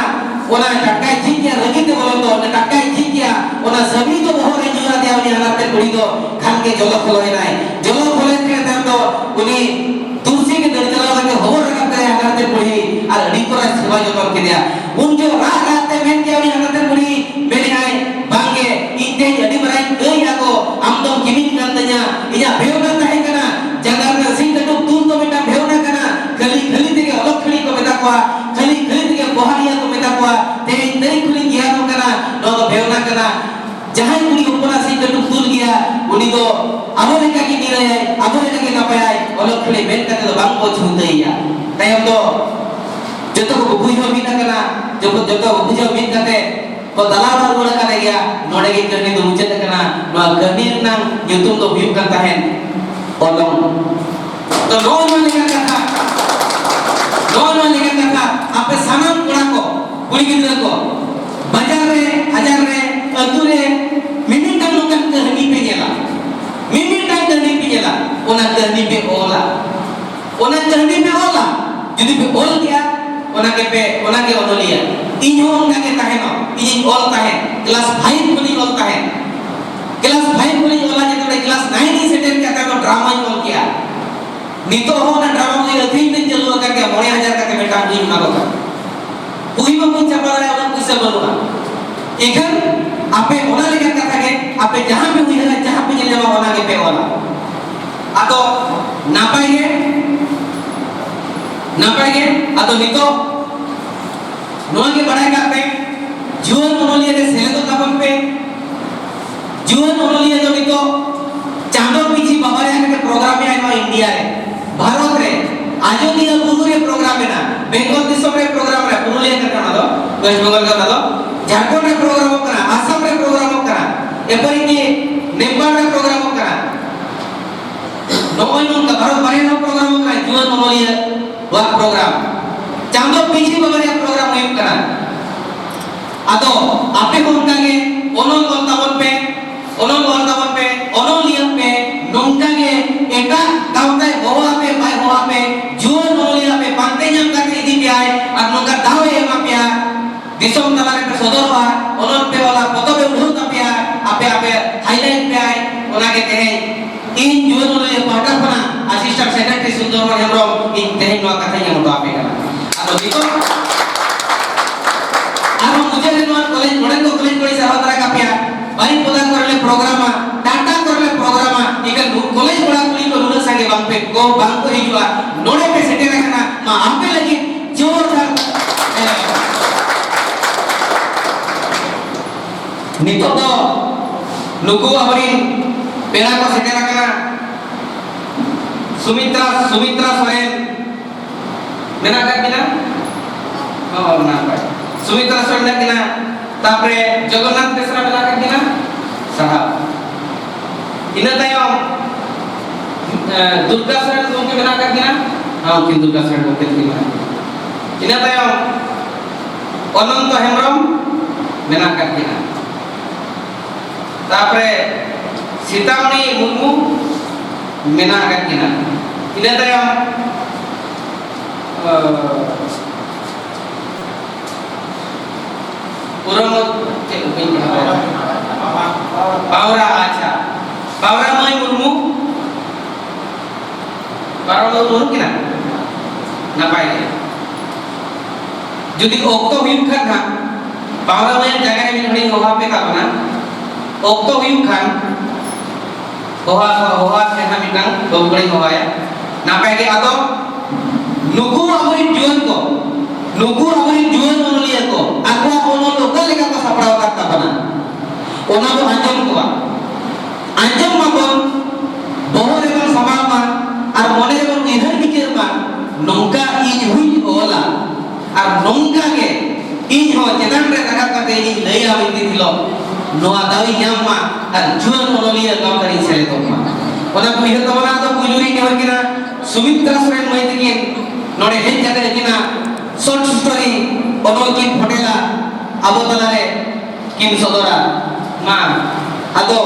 ᱚᱱᱟ ᱴᱟᱴᱠᱟᱭ ᱡᱷᱤᱡ ᱠᱮᱜᱼᱟ, ᱨᱟᱹᱜᱤ ᱛᱮ ᱵᱚᱞᱚ ᱫᱚ, ᱚᱱᱟ ᱴᱟᱴᱠᱟᱭ ᱡᱷᱤᱡ ᱠᱮᱜᱼᱟ, ᱚᱱᱟ ᱥᱟᱹᱵᱲᱤ ᱫᱚ ᱵᱚᱦᱚᱜ ᱨᱮ ᱧᱩᱨ ᱟᱫᱮᱭᱟ ᱩᱱᱤ ᱦᱟᱱᱟᱨ ᱛᱮ ᱠᱩᱲᱤ ᱫᱚ, ᱠᱷᱟᱱ ᱜᱮ ᱡᱚᱞᱚ ᱠᱷᱚᱞᱚᱭᱮᱱᱟᱭ᱾ ᱡᱚᱞᱚ ᱠᱷᱚᱞᱚᱭᱮᱱ ᱠᱷᱟᱱ ᱛᱟᱭᱚᱢ ᱫᱚ ᱩᱱᱤ ᱛᱩᱞᱥᱤ ᱜᱮ ᱫᱟᱹᱲ ᱪᱟᱞᱟᱣ ᱠᱟᱛᱮ ᱦᱚᱵᱚᱨ ᱨᱟᱠᱟᱵ ᱠᱮᱫᱟᱭ ᱦᱟᱱᱟᱨ ᱛᱮ ᱠᱩᱲᱤ, ᱟᱨ ᱟᱹᱰᱤ ᱠᱚᱨᱟᱭ ᱥᱮᱵᱟ ᱡᱚᱛᱚᱱ ᱠᱮᱫᱮᱭᱟ᱾ ᱩᱱ ᱡᱚᱦᱚᱜ ᱨᱟᱜ ᱨᱟᱜ ᱛᱮ ᱢᱮᱱ ᱠᱮᱜᱼᱟ ᱩᱱᱤ ᱦᱟᱱᱟᱨ ᱛᱮ ᱠᱩᱲᱤ, ᱢᱮᱱᱮᱜᱼᱟᱭ, "ᱵᱟᱝᱜᱮ, ᱤᱧ ᱛᱮᱦᱮᱧ ᱟᱹᱰᱤ ᱢᱟᱨᱟᱝ ᱠᱟᱹᱭ ᱟᱠᱚ, ᱟᱢ ᱫᱚᱢ ᱠᱤᱢᱤᱱ ᱠᱟᱱ ᱛᱤᱧᱟ, ᱤᱧᱟᱜ ᱵᱷᱮᱣᱱᱟ ᱛᱟᱦᱮᱸ ᱠᱟᱱᱟ, ᱡᱟᱸᱜᱟ ᱨᱮᱱᱟᱜ ᱥᱤᱧ ᱠᱟᱹᱴᱩᱵ ᱛᱩᱞ ᱫᱚ ᱢᱤᱫᱴᱟᱝ ᱵᱷᱮᱣᱱᱟ ᱠᱟᱱᱟ, ᱟᱵᱚ ᱞᱮᱠᱟ ᱜᱮ ᱱᱤᱨᱟᱹᱭᱟᱭ, ᱟᱵᱚ ᱞᱮᱠᱟ ᱜᱮ ᱱᱟᱯᱟᱭᱟᱭ, ᱚᱞᱚᱜ ᱠᱷᱟᱹᱞᱤ ᱢᱮᱱ ᱠᱟᱛᱮ ᱫᱚ ᱵᱟᱝ ᱠᱚ ᱪᱷᱩᱛᱟᱹᱭᱟ᱾ ᱛᱟᱭᱚᱢ ᱫᱚ ᱡᱚᱛᱚ ᱠᱚ ᱵᱩᱡᱷᱟᱹᱣ ᱢᱤᱫ ᱟᱠᱟᱱᱟ, ᱡᱚᱛᱚ, ᱡᱚᱛᱚ ᱵᱩᱡᱷᱟᱹᱣ ᱢᱤᱫ ᱠᱟᱛᱮ ᱠᱚ ᱫᱟᱞᱟᱣ ᱨᱩᱣᱟᱹᱲ ᱟᱠᱟᱫ ᱜᱮᱭᱟ᱾ ᱱᱚᱰᱮ ᱜᱮ ᱠᱟᱹᱦᱱᱤ ᱫᱚ ᱢᱩᱪᱟᱹᱫ ᱟᱠᱟᱱᱟ᱾ ᱱᱚᱣᱟ ᱠᱟᱹᱦᱱᱤ ᱨᱮᱱᱟᱜ ᱧᱩᱛᱩᱢ ᱫᱚ ᱦᱩᱭᱩᱜ ᱠᱟᱱ ᱛᱟᱦᱮᱸᱫ ᱚᱞᱚᱝ᱾ ᱛᱚ ᱱᱚᱜᱼᱚ ᱱᱚᱣᱟ ᱞᱮᱠᱟᱱ ᱠᱟᱛᱷᱟ, ᱱᱚᱜᱼᱚ ᱱᱚᱣᱟ ᱞᱮᱠᱟᱱ ᱠᱟᱛᱷᱟ, ᱟᱯᱮ ᱥᱟᱱᱟᱢ ᱠᱚᱲᱟ ᱠᱚ, ᱠᱩᱲᱤ ᱜᱤᱫᱽᱨᱟᱹ ᱠᱚ, ᱵᱟᱡᱟᱨ ᱨᱮ, ᱦᱟᱡᱟᱨ ᱨᱮ, ᱟᱹᱛᱩ ᱨᱮ ᱢᱤᱢᱤᱫᱴᱟᱝ ᱱᱚᱝᱠᱟᱱ ᱠᱟᱹᱦᱱᱤ ᱯᱮ ᱧᱮᱞᱟ, ᱢᱤᱢᱤᱫᱴᱟᱝ ᱠᱟᱹᱦᱱᱤ ᱯᱮ ᱧᱮᱞᱟ, ᱚᱱᱟ ᱠᱟᱹᱦᱱᱤ ᱯᱮ ᱚᱞᱟ᱾ ᱚᱱᱟ ᱠᱟᱹᱦᱱᱤ ᱯᱮ ᱚᱞᱟ, ᱡᱩᱫᱤ ᱯᱮ ᱚᱞ ᱠᱮᱜᱼᱟ, ᱚᱱᱟ ᱜᱮ ᱯᱮ, ᱚᱱᱟ ᱜᱮ ᱚᱱᱚᱞᱤᱭᱟᱹ᱾ ᱤᱧ ᱦᱚᱸ ᱚᱱᱠᱟ ᱜᱮ ᱛᱟᱦᱮᱱᱚᱜ, ᱤᱧᱤᱧ ᱚᱞ ᱛᱟᱦᱮᱸᱫ, ᱠᱞᱟᱥ ᱯᱷᱟᱭᱤᱵᱷ ᱠᱷᱚᱱᱤᱧ ᱚᱞ ᱛᱟᱦᱮᱸᱫ᱾ ᱠᱞᱟᱥ ᱯᱷᱟᱭᱤᱵᱷ ᱠᱷᱚᱱᱤᱧ ᱚᱞᱟ, ᱡᱮᱛᱮ ᱠᱞᱟᱥ ᱱᱟᱭᱤᱱ ᱤᱧ ᱥᱮᱴᱮᱨ ᱠᱮᱜᱼᱟ, ᱛᱟᱨᱯᱚᱨ ᱰᱨᱟᱢᱟᱧ ᱚᱞ ᱠᱮᱜᱼᱟ᱾ ᱱᱤᱛᱚᱜ ᱦᱚᱸ ᱚᱱᱟ ᱰᱨᱟᱢᱟ ᱵᱳᱭ ᱟᱹᱠᱷᱨᱤᱧ ᱫᱚᱧ ᱪᱟᱹᱞᱩ ᱟᱠᱟᱫ ᱜᱮᱭᱟ, ᱢᱚᱬᱮ ᱦᱟᱡᱟᱨ ᱠᱟᱛᱮ ᱢᱤᱫᱴᱟᱝ ᱵᱳᱭᱤᱧ ᱮᱢᱟ ᱠᱚ ᱠᱟᱱᱟ᱾ ᱵᱳᱭ ᱵᱟᱹᱧ ᱪᱷᱟᱯᱟ ᱫᱟᱲᱮᱭᱟᱜᱼᱟ, ᱩᱱᱟᱹᱜ ᱯᱩᱭᱥᱟᱹ ᱵᱟᱹᱱᱩᱜᱼᱟ᱾ ᱮᱱᱠᱷᱟᱱ ᱟᱯᱮ ᱚᱱᱟ ᱞᱮᱠᱟᱱ ᱠᱟᱛᱷᱟ ᱜᱮ, ᱟᱯᱮ ᱡᱟᱦᱟᱸ ᱯᱮ ᱩᱭᱦᱟᱹᱨᱟ, ᱡᱟᱦᱟᱸ ᱯᱮ ᱧᱮᱞ ᱧᱟᱢᱟ, ᱚᱱᱟ ᱜᱮᱯᱮ ᱚᱞᱟ᱾ ᱟᱫᱚ ᱱᱟᱯᱟᱭ ᱜᱮ, ᱱᱟᱯᱟᱭ ᱜᱮ᱾ ᱟᱫᱚ ᱱᱤᱛᱚᱜ ᱱᱚᱣᱟ ᱜᱮ ᱵᱟᱲᱟᱭ ᱠᱟᱜ ᱯᱮ, ᱡᱩᱣᱟᱹᱱ ᱚᱱᱚᱞᱤᱭᱟᱹ ᱨᱮ ᱥᱮᱞᱮᱫᱚᱜ ᱛᱟᱵᱚᱱ ᱯᱮ᱾ ᱡᱩᱣᱟᱹᱱ ᱚᱱᱚᱞᱤᱭᱟᱹ ᱫᱚ ᱱᱤᱛᱚᱜ ᱪᱟᱸᱫᱚ ᱯᱤᱪᱷᱤ ᱵᱟᱵᱟᱨᱮ ᱟᱡ ᱯᱨᱳᱜᱨᱟᱢ ᱮ ᱟᱭᱢᱟ ᱤᱱᱰᱤᱭᱟ ᱨᱮ, ᱵᱷᱟᱨᱚᱛ ᱨᱮ, ᱟᱡᱚᱫᱤᱭᱟᱹ ᱵᱩᱨᱩ ᱨᱮ ᱯᱨᱳᱜᱨᱟᱢ ᱮᱱᱟ, ᱵᱮᱝᱜᱚᱞ ᱫᱤᱥᱚᱢ ᱨᱮ ᱯᱨᱳᱜᱨᱟᱢ ᱮᱱᱟ, ᱯᱩᱨᱩᱞᱤᱭᱟᱹ ᱠᱟᱱᱟ ᱚᱱᱟ ᱫᱚ, ᱳᱭᱮᱥᱴ ᱵᱮᱝᱜᱚᱞ ᱠᱟᱱᱟ ᱫᱚ, ᱡᱷᱟᱲᱠᱷᱚᱸᱰ ᱨᱮ ᱯᱨᱳᱜᱨᱟᱢᱚᱜ ᱠᱟᱱᱟ, ᱟᱥᱟᱢ ᱨᱮ ᱯᱨᱳᱜᱨᱟᱢᱚᱜ ᱠᱟᱱᱟ, ᱮᱯᱚᱨᱤᱠᱤ ᱱᱮᱯᱟᱞ ᱨᱮ ᱯᱨᱳᱜᱨᱟᱢᱚᱜ ᱠᱟᱱᱟ᱾ ᱱᱚᱜᱼᱚᱭ ᱱᱚᱝᱠᱟ ᱵᱷᱟᱨᱚᱛ ᱵᱟᱨᱦᱮ ᱨᱮᱦᱚᱸ ᱯᱨᱳᱜᱨᱟᱢᱚᱜ ᱠᱟᱱᱟ, ᱡᱩᱣᱟᱹᱱ ᱚᱱᱚᱞᱤᱭᱟᱹ ᱣᱟᱜ ᱯᱨᱳᱜᱨᱟᱢ, ᱪᱟᱸᱫᱚ ᱯᱤᱪᱷᱤ ᱵᱟᱵᱟᱨᱮ ᱯᱨᱳᱜᱨᱟᱢ ᱦᱩᱭᱩᱜ ᱠᱟᱱᱟ᱾ ᱟᱫᱚ ᱟᱯᱮ ᱦᱚᱸ ᱚᱱᱠᱟ ᱜᱮ ᱚᱱᱚᱞ ᱚᱞ ᱛᱟᱵᱚᱱ ᱯᱮ, ᱚᱱᱚᱞ ᱚᱞ ᱛᱟᱵᱚᱱ ᱯᱮ, ᱚᱱᱚᱞᱤᱭᱟᱹ ᱯᱮ, ᱱᱚᱝᱠᱟ ᱜᱮ ᱮᱴᱟᱜ ᱜᱟᱶᱛᱟᱭ ᱦᱚᱦᱚ ᱟᱯᱮ ᱵᱟᱭ ᱦᱚᱦᱚ ᱟᱯᱮ, ᱡᱩᱣᱟᱹᱱ ᱚᱱᱚᱞᱤᱭᱟᱹ ᱟᱯᱮ ᱯᱟᱱᱛᱮ ᱧᱟᱢ ᱠᱟᱛᱮ ᱤᱫᱤ ᱯᱮᱭᱟᱭ ᱟᱨ ᱱᱚᱝᱠᱟ ᱫᱟᱣ ᱮ ᱮᱢᱟ ᱯᱮᱭᱟ᱾ ᱫᱤᱥᱚᱢ ᱛᱟᱞᱟ ᱨᱮᱯᱮ ᱥᱚᱫᱚᱨᱚᱜᱼᱟ, ᱚᱱᱚᱞ ᱯᱮ ᱚᱞᱟ, ᱯᱚᱛᱚᱵ ᱮ ᱩᱰᱷᱟᱹᱣ ᱛᱟᱯᱮᱭᱟ, ᱟᱯᱮ ᱟᱯᱮ highlight ᱯᱮᱭᱟᱭ᱾ ᱚᱱᱟ ᱜᱮ ᱛᱮᱦᱮᱧ ᱤᱧ ᱡᱩᱣᱟᱹᱱ ᱚᱱᱚᱞᱤᱭᱟᱹ ᱯᱟᱦᱴᱟ ᱠᱷᱚᱱᱟᱜ assistant secretary ᱥᱩᱱᱫᱚᱨ ᱢᱳᱦᱚᱱ ᱦᱮᱢᱵᱨᱚᱢ ᱤᱧ ᱛᱮᱦᱮᱧ ᱱᱚᱣᱟ ᱠᱟᱛᱷᱟᱧ ᱮᱢ ᱦᱚᱴᱚ ᱟᱯᱮ ᱠᱟᱱᱟ᱾ ᱟᱫᱚ ᱱᱤᱛᱚᱜ ᱟᱨᱦᱚᱸ ᱢᱩᱪᱟᱹᱫ ᱨᱮ ᱱᱚᱣᱟ ᱠᱚᱞᱮᱡᱽ, ᱱᱚᱰᱮ ᱠᱚ ᱠᱚᱞᱮᱡᱽ ᱠᱚᱨᱮ ᱥᱟᱨᱦᱟᱣ ᱫᱟᱨᱟ ᱠᱟᱯᱮᱭᱟ, ᱵᱟᱨᱤᱯᱚᱫᱟ ᱠᱚᱨᱮ ᱞᱮ ᱯᱨᱳᱜᱨᱟᱢᱟ, ᱴᱟᱴᱟ ᱠᱚᱨᱮ ᱞᱮ ᱯᱨᱳᱜᱨᱟᱢᱟ, ᱮᱱᱠᱷᱟᱱ ᱱᱩ-, ᱠᱚᱞᱮᱡᱽ ᱠᱚᱲᱟ ᱠᱩᱲᱤ ᱠᱚ ᱱᱩᱱᱟᱹᱜ ᱥᱟᱸᱜᱮ ᱵᱟᱝ ᱯᱮ ᱠᱚ, ᱵᱟᱝ ᱠᱚ ᱦᱤᱡᱩᱜᱼᱟ, ᱱᱚᱰᱮ ᱯᱮ ᱥᱮᱴᱮᱨ ᱟᱠᱟᱱᱟ, ᱢᱟ ᱟᱯᱮ ᱞᱟᱹᱜᱤᱫ ᱡᱳᱨᱫᱟᱨ, ᱮ, ᱱᱤᱛᱚᱜ ᱫᱚ ᱱᱩᱠᱩ ᱟᱵᱚᱨᱮᱱ ᱯᱮᱲᱟ ᱠᱚ ᱥᱮᱴᱮᱨ ᱟᱠᱟᱱᱟ᱾ ᱥᱩᱢᱤᱛᱨᱟ, ᱥᱩᱢᱤᱛᱨᱟ ᱥᱚᱨᱮᱱ ᱢᱮᱱᱟᱜ ᱟᱠᱟᱫ ᱠᱤᱱᱟ? ᱦᱚᱸ, ᱱᱟᱯᱟᱭ᱾ ᱥᱩᱢᱤᱛᱨᱟ ᱥᱚᱨᱮᱱ ᱢᱮᱱᱟᱜ ᱠᱤᱱᱟ᱾ ᱛᱟᱯᱚᱨᱮ ᱡᱚᱜᱚᱱᱱᱟᱛᱷ ᱵᱮᱥᱨᱟ ᱢᱮᱱᱟᱜ ᱟᱠᱟᱫ ᱠᱤᱱᱟ? ᱥᱟᱦᱟᱣ᱾ ᱤᱱᱟᱹ ᱛᱟᱭᱚᱢ, ᱮ, ᱫᱩᱨᱜᱟ ᱥᱚᱨᱮᱱ ᱜᱚᱢᱠᱮ ᱢᱮᱱᱟᱜ ᱟᱠᱟᱫ ᱠᱤᱱᱟ? ᱦᱚᱸ, ᱩᱱᱠᱤᱱ ᱫᱩᱨᱜᱟ ᱥᱚᱨᱮᱱ ᱜᱚᱢᱠᱮ ᱛᱟᱹᱠᱤᱱ ᱢᱮᱱᱟᱜ ᱠᱤᱱᱟ᱾ ᱤᱱᱟᱹ ᱛᱟᱭᱚᱢ ᱚᱱᱚᱱᱛᱚ ᱦᱮᱢᱵᱨᱚᱢ ᱢᱮᱱᱟᱜ ᱟᱠᱟᱫ ᱠᱤᱱᱟ᱾ ᱛᱟᱯᱚᱨᱮ ᱥᱤᱛᱟᱢᱚᱬᱤ ᱢᱩᱨᱢᱩ ᱢᱮᱱᱟᱜ ᱟᱠᱟᱫ ᱠᱤᱱᱟ᱾ ᱤᱱᱟᱹ ᱛᱟᱭᱚᱢ, ᱟᱸ, ᱯᱩᱨᱟᱹ ᱢᱚ-, ᱪᱮᱫ ᱵᱟᱹᱧ ᱯᱟᱲᱦᱟᱣ ᱫᱟᱲᱮᱭᱟᱜᱼᱟ᱾ ᱯᱟᱣᱨᱟ, ᱟᱪᱪᱷᱟ᱾ ᱯᱟᱣᱨᱟ ᱢᱟᱹᱭ ᱢᱩᱨᱢᱩ, ᱯᱟᱣᱨᱟ ᱢᱟᱹᱭ ᱢᱩᱨᱢᱩ ᱠᱤᱱᱟ? ᱱᱟᱯᱟᱭ ᱜᱮ᱾ ᱡᱩᱫᱤ ᱚᱠᱛᱚ ᱦᱩᱭᱩᱜ ᱠᱷᱟᱱ ᱦᱟᱸᱜ, ᱯᱟᱣᱨᱟ ᱢᱟᱹᱭ ᱡᱟᱭᱜᱟ ᱨᱮ ᱢᱤᱫ ᱦᱚᱲᱤᱧ ᱦᱚᱦᱚ ᱟᱯᱮ ᱠᱟᱱ ᱠᱟᱱᱟ᱾ ᱚᱠᱛᱚ ᱦᱩᱭᱩᱜ ᱠᱷᱟᱱ ᱦᱚᱦᱚ, ᱦᱚᱦᱚ ᱟᱯᱮ ᱦᱟᱸᱜ, ᱢᱤᱫᱴᱟᱝ ᱵᱟᱹᱵᱩ ᱠᱚᱲᱟᱧ ᱦᱚᱦᱚ ᱟᱭᱟ᱾ ᱱᱟᱯᱟᱭ ᱜᱮ, ᱟᱫᱚ ᱱᱩᱠᱩ ᱟᱵᱚᱨᱮᱱ ᱡᱩᱣᱟᱹᱱ ᱠᱚ, ᱱᱩᱠᱩ ᱟᱵᱚᱨᱮᱱ ᱡᱩᱣᱟᱹᱱ ᱚᱱᱚᱞᱤᱭᱟᱹ ᱠᱚ, ᱟᱠᱚᱣᱟᱜ ᱚᱱᱚᱞ ᱚᱠᱟ ᱞᱮᱠᱟ ᱠᱚ ᱥᱟᱯᱲᱟᱣ ᱟᱠᱟᱫ ᱛᱟᱵᱚᱱᱟ, ᱚᱱᱟ ᱵᱚᱱ ᱟᱸᱡᱚᱢ ᱠᱚᱣᱟ᱾ ᱟᱸᱡᱚᱢ ᱢᱟᱵᱚᱱ, ᱵᱚᱦᱚᱜ ᱨᱮᱵᱚᱱ ᱥᱟᱢᱵᱟᱣ ᱢᱟ, ᱟᱨ ᱢᱚᱱᱮ ᱨᱮᱵᱚᱱ ᱩᱭᱦᱟᱹᱨ ᱵᱤᱪᱟᱹᱨ ᱢᱟ, ᱱᱚᱝᱠᱟ ᱤᱧ ᱦᱚᱸᱧ ᱚᱞᱟ, ᱟᱨ ᱱᱚᱝᱠᱟ ᱜᱮ ᱤᱧ ᱦᱚᱸ ᱪᱮᱛᱟᱱ ᱨᱮ ᱨᱟᱠᱟᱵ ᱠᱟᱛᱮ ᱤᱧ ᱞᱟᱹᱭᱟ ᱢᱤᱫ ᱫᱤᱱ ᱦᱤᱞᱳᱜ, ᱱᱚᱣᱟ ᱫᱟᱣ ᱤᱧ ᱧᱟᱢ ᱢᱟ, ᱟᱨ ᱡᱩᱣᱟᱹᱱ ᱚᱱᱚᱞᱤᱭᱟᱹ ᱜᱟᱶᱛᱟ ᱨᱤᱧ ᱥᱮᱞᱮᱫᱚᱜ ᱢᱟ᱾ ᱚᱱᱟ ᱠᱚ ᱩᱭᱦᱟᱹᱨ ᱛᱟᱵᱚᱱᱟ᱾ ᱟᱫᱚ ᱯᱩᱭᱞᱩ ᱨᱤᱧ ᱱᱮᱦᱚᱨ ᱠᱤᱱᱟ, ᱥᱩᱢᱤᱛᱨᱟ ᱥᱚᱨᱮᱱ ᱢᱟᱹᱭ ᱛᱟᱹᱠᱤᱱ ᱱᱚᱰᱮ ᱦᱮᱡ ᱠᱟᱛᱮ ᱟᱹᱠᱤᱱᱟᱜ short story ᱚᱱᱚᱞ ᱠᱤᱱ ᱯᱷᱚᱴᱮᱞᱟ, ᱟᱵᱚ ᱛᱟᱞᱟᱨᱮ ᱠᱤᱱ ᱥᱚᱫᱚᱨᱟ᱾ ᱢᱟ, ᱟᱫᱚ